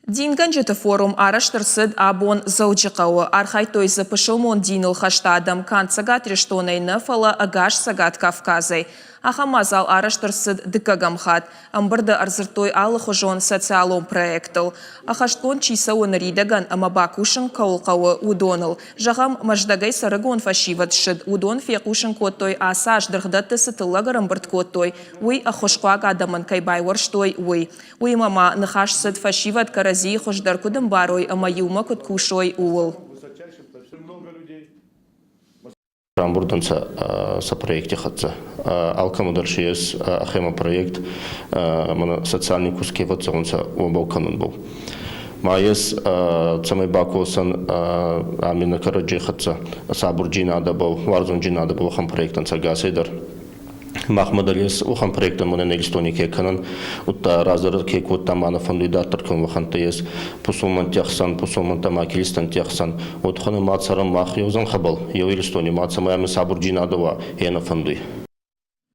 Дингӕнджыты форум арӕзт ӕрцыд абон Дзӕуджыхъӕуы. Архайдтой дзы пысылмон диныл хӕст адӕм канд Цӕгат Ирыстонӕй нӕ, фӕлӕ ӕгас Цӕгат Кавказӕй. Ахӕм мадзал арӕзт ӕрцыд дыккӕгӕм хатт. Ӕмбырды ӕрдзырдтой алыхуызон социалон проекттыл. Ӕххӕстгонд чи цӕуы ныридӕгӕн ӕмӕ бакусын кӕуыл хъӕуы, уыдоныл. Зӕгъӕм, Мӕздӕгӕй сӕрыгон фӕсивӕд ссыд, уыдон фехъусын кодтой, ацы аз дыргъдӕтты цы тыллӕг ӕрӕмбырд кодтой, уый ӕххуысхъуаг адӕмӕн кӕй байуӕрстой, уый. Уыимӕ ма ныхас цыд, фӕсивӕд кӕрӕдзийы хуыздӕр куыд ӕмбарой ӕмӕ иумӕ куыд кусой, ууыл. Рамбурдӕнцӕ сӕ проекти хӕццӕ. Алкӕмӕдӕр си ес ӕхемӕ проект, мӕнӕ социальный куст ке фӕццӕунцӕ, уобӕл кӕнунбӕл. Ма ес, цӕмӕй бакосӕн ами нӕ кӕрӕдзей хӕццӕ сабурдзийнадӕбӕл, уарзондзийнадӕбӕл уӕхӕн проекттӕн ӕгасӕй дӕр. Махмӕ дӕр ес уӕхӕн проекттӕ мӕнӕ нӕ Иристони ке кӕнӕн, удта раздӕр ке кодта ма нӕ фӕндуй дарддӕр кӕнун уӕхӕнттӕ ес пусулмӕнтти ӕхсӕн, пусулмӕнтӕ ма киристӕнтти ӕхсӕн. Уотхӕнӕ ма цӕрӕн мах еу зӕнхӕбӕл, еу Иристони ма цӕмӕй ами сабурдзийнадӕ уа, е нӕ фӕндуй.